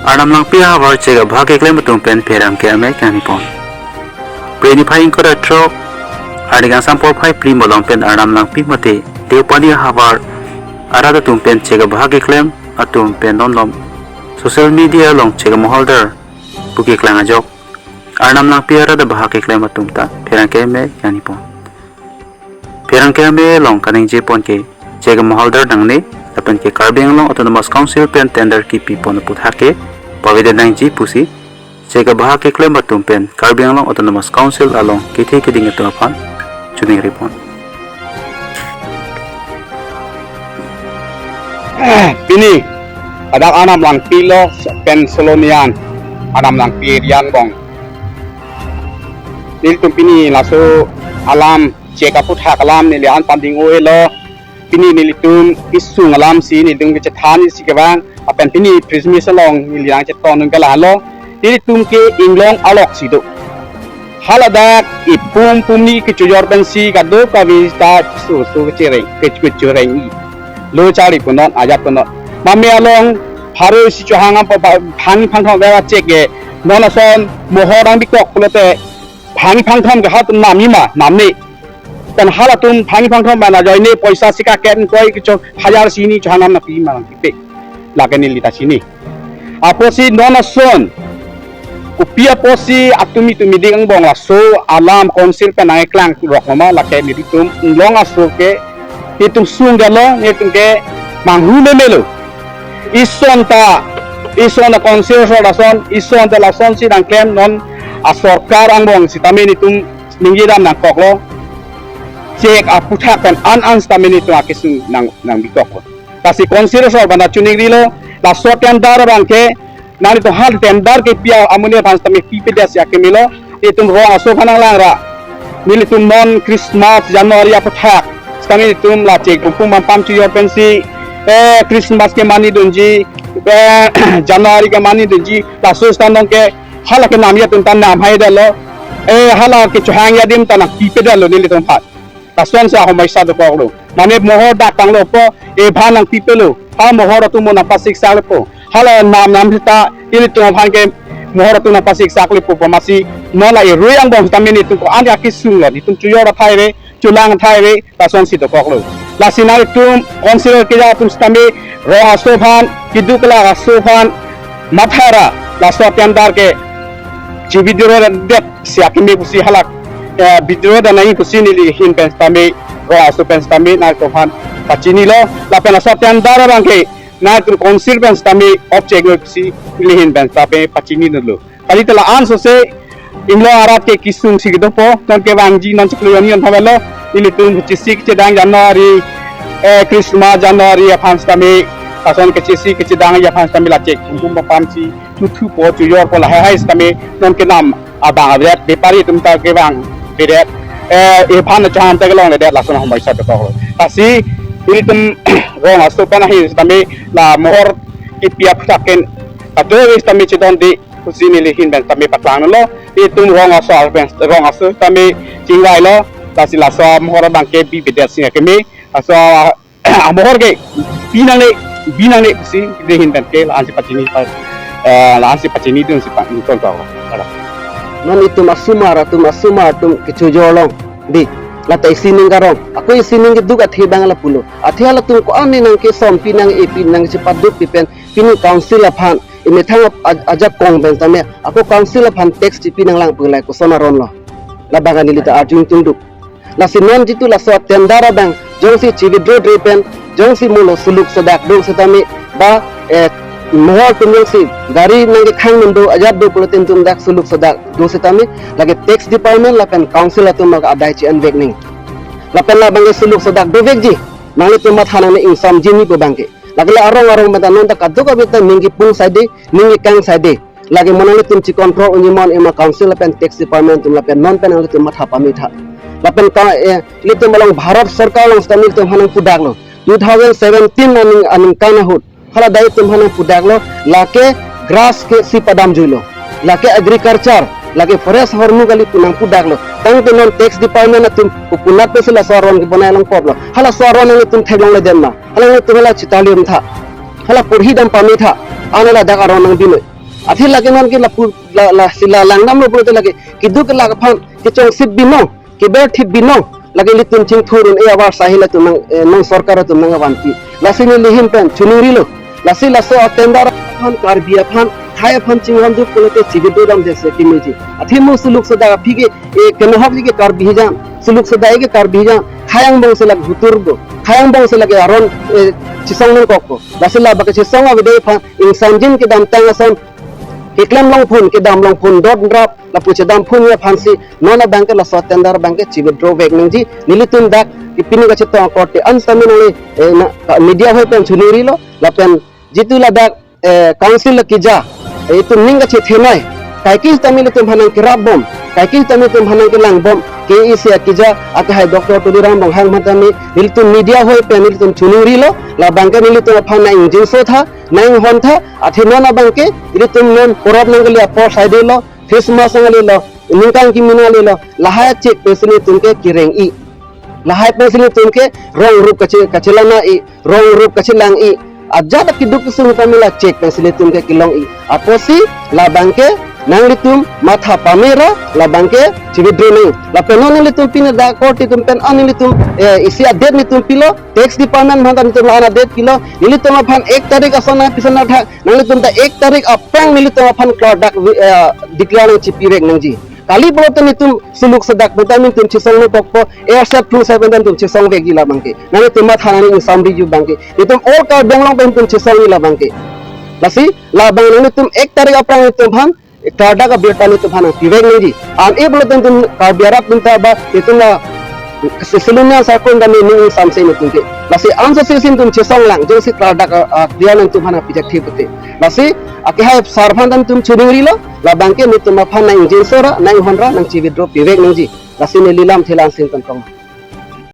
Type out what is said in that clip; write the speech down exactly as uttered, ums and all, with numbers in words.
Arnam Langpi ahavar chek abahak keklem atum pen pherangke amei kangni pon. Phre niphai ingkoi ra throk, arni kangsam porphai phli malom pen Arnam Langpi mate Deopani ahavar arat atum pen chek abahak keklem atum pen non malom social media along chek amoholdar pu keklang ajok Arnam Langpi arat abahak keklem atum ta pherangke amei kangni pon. Pherangke amei along kaningje pon ke chek amoholdar nangne, lapen ke Karbi Anglong Autonomous Council pen tender kipi pon aphuthak ke pavedet nangji pusi chek abahak keklem atum pen Karbi Anglong Autonomous Council along kethe keding atum aphan choningri pon. Pini adak Arnam Langpi lo pen Solonian, Arnam Langpi area angbong. Nelitum pini laso alam chek aphuthak alam neli an panding o elo. Pini nelitum kesung alam si nelitum kechethan isi kevang. Lapen pini Christmas along neli nangchetong nung ke lahelo. Nelitum ke inglong alok si do. Haladak ipum pumni kechojor pensi kadokave ta su su kechereng, ke-, kechoreng-i. Lo charli punon, ajat punon. Mame along pharo isi chohang am pa, pa, phang phangthom bera chek ke. Non ason mohor nangbikok pulote phang phangthom ke halatum namji ma, namne. Pen halatum phang phangthom bana ajoine poisa sika ken koi kecho hajar sini chohang nam nangpi ma nangpipe. Lake neli ta chini. Apotsi non ason kopi apotsi atum itum iding angbong laso alam council pen nangkeklang rok ma, lake nelitum inglong aso ke itum sungdetlo, nelitum ke manghu memelo. Ison ta, ison ta council asor ason, ison ta lasonsi nangklem non asorkar angbong sitame nelitum ningje dam nangkoklo. Chek aphuthak pen an an sitame nelitum akesung nang, nangbikoklo. Lasi council asor abang ta choningrilo, laso tender abang ke nanglitum ha tender kepi amonit aphan sitame pipedet si akemelo, itum rong aso aphan nanglang ra. Nelitum non Christmas January aphuthak sitame itum la chek pumpum pampam chojor pensi, eh, Christmas ke mani dunji, eh, January ke mani dunji, laso sitame non ke hala kenamji atum ta namhaidetlo, eh, hala kechohangji adim ta nangpipedetlo nelitum aphan. Lasonsi ahomaisa dokoklo. Mane mohor dak tanglo po, e bha nangpipelo. Ha mohor atum mo nangpasiksak lepo. Hala nam nam sita ilitum aphan ke mohor atum nangpasiksak lepo pu amatsi non la erui angbong sitame nelitum ko-an akesung lo. Nelitum chojor athai ave, cholang athai ave, lasonsi dokoklo. Lasi nanglitum council keja atum sitame rong aso aphan, keduk kelak aso aphan, matha ra, laso tender ke chi-withdraw det si akeme pusi halak, eh, withdraw det nangji pusi neli ahin pen sitame, rong aso pen sitame, nanglitum aphan pachinilo, lapen laso tender abang ke, nanglitum council pen sitame, off chek noi pusi neli ahin pen sitame pachini dolo. Kali tela an sose, inglong arat ke kesung si kedopo, non kevangji, non chiklo yon yon thamelo, ilitum chisi kechedang January, eh, Christmas January aphan sitame, lason kechisi kechedangji aphan sitame la chek, pumpum pampam si, chothupo, chojorpo lahai hai sitame, non kenam abang avedet, bepari atum ta kevang avedet, eh, ephan chohang ta kelongledet, lason ahomaisa dokoklo. Lasi, ilitum rong aso pen ahin sitame, la mohor kepi aphuthak pen, kadokave sitame chedonde, pusi neli ahin pen sitame paklanglo, itum rong aso pen, rong aso sitame chingvailo, lasi laso mohor abang ke bipedet si akeme, laso amohor ke binangne, binangne pusi neli ahin pen ke la-ansi pachini pa, eh, la-ansi pachinidun si pa, ington to. Non itum asomar atum, asomar atum kechojor long, dei, lata isi ning karong, ako isi ning keduk athe abang lapulo, athe halatum ko-an ne nangkesompi nang-epi nangchepadukpi pen, pini council aphan, imethang ap-, aj-, ajakong pen sitame, ako council aphan tax chipi nanglang pu lai koson aron lo. Labang neli ta arju ingtungduk. Lasi non jitu laso tender abang, jongsi chi-withdraw-dre pen, jongsi molo suluk sodak do sitame, ba, eh, mohor atum jongsi gari nangkekhang nang do, ajat do pulote itum dak suluk sodak do sitame, lake tax department lapen council atum mak adai chi-envek ning. Lapen labang ke suluk sodak dovekji, nanglitum matha nangne ingsamji ni pu abang ke. Lake la arong arong pen ta non ta kadokave ta ning kepung saide, ning kekang saide. Lake mo nanglitum chi-control unji mon ema council lapen tax department atum lapen non pen nanglitum matha pametha. Lapen ka, eh, ilitum along Bharat Sorkar along sitame ilitum aphan nangpudaklo. Two thousand seventeen aning, aningkan ahut. Hala dai itum aphan nangpudaklo, lake grass ke si padamjuilo. Lake agriculture, lake forest ahormu kali pu nangpudaklo. Tangte non tax department atum pu punat pensi laso aron kebonai along koplo. Halaso aron nanglitum theklongledet ma. Hala nanglitum hala chitalium tha. Hala porhi dam pametha. Ano ladak aron nangbinoi. Athe lake non ke lapu la, lasi la langdamlo pulote lake keduk kelak aphan kechongsit binong, keberthip binong, lake ilitum chingthur un-e avarsai latum nang, eh, non sorkar atum nangvanpi. Lasi neli ahin pen choningrilo. Lasi laso atender aphan, Karbi aphan, khei aphan chinghon duk pulote chi-withdraw dam desi akimi ji. Athe mo suluk sedak aphi ke, eh, kenohok ji ke Karbi hijan, suluk sedak ke Karbi hijan, khei angbong si lake hutur bo, khei angbong si lake aron, eh, chesong nangkok bo. Lasi labang kechesong avedetji aphan ingsamjin kedamtang ason keklem longphun, kedam longphun, dot nrap, lapu chedam phunji aphansi non abang ke laso atender abang ke chi-withdraw vek nangji. Nelitum dak pini kachetong akorte an sami nangli, eh, na, ka, media hoi pen choningrilo, lapen jitu ladak, eh, council la keja, eh, itum ning kachethenei, kaike sitame ilitum aphan nangkerap bom, kaike sitame itum aphan nangkelang bom, K A A C akeja akehai Doctor Tuliram Ronghang aphan tame nelitum media hoi pen nelitum choningrilo, labang ke nelitum aphan nang-ingjinso tha, nang-inghon tha, athe non abang ke ilitum non porop nangkele apor saidelo, Christmas nanglelo, ningkan kimi nanglelo, lahai achek pensi nelitum ke kereng-i. Lahai pensi nelitum ke rong rup kache, kachelana-i, rong rup kachelang-i. Ajat keduk kesung pamela chek pensi nelitum ke kelong-i. Apotsi labang ke nanglitum matha pamera labang ke chi-withdraw nang. Lapen non nelitum pini dak akorte atum pen an nelitum, eh, isi a-date nelitum pilo, tax department aphan ta nelitum la-an a-date pilo, nelitum aphan ek tarik ason nangpisa nangthak, nanglitum ta ek tarik aphrang nelitum aphan klardak, eh, declare nangchipivek nangji. Kali pulote nelitum suluk sedak pen ta nelitum chesong nangkokpo, air set phung sai pen ta nelitum chesong vekji labang ke. Nanglitum matha nangji, ingsamriji abang ke. Nelitum all Karbi Anglong pen nelitum chesongji labang ke. Lasi labang nanglitum ek tarik aphrang nelitum aphan klardak abirta nelitum aphan nangpivek nangji. An-e pulote nelitum Karbi arat atum ta ba nelitum la si selunnya sarkon ta nelitum ingsamse nelitum ke. Lasi ansose si nelitum chesong lang, jongsi klardak a, a, clear nangtum aphan nangpijak thip pulote. Lasi akehai sar aphan ta nelitum choningrilo, labang ke nelitum aphan nang-ingjinso ra, nang-inghon ra, nangchi-withdraw pivek nangji. Lasi neli lamthe la-an si nangtonglo.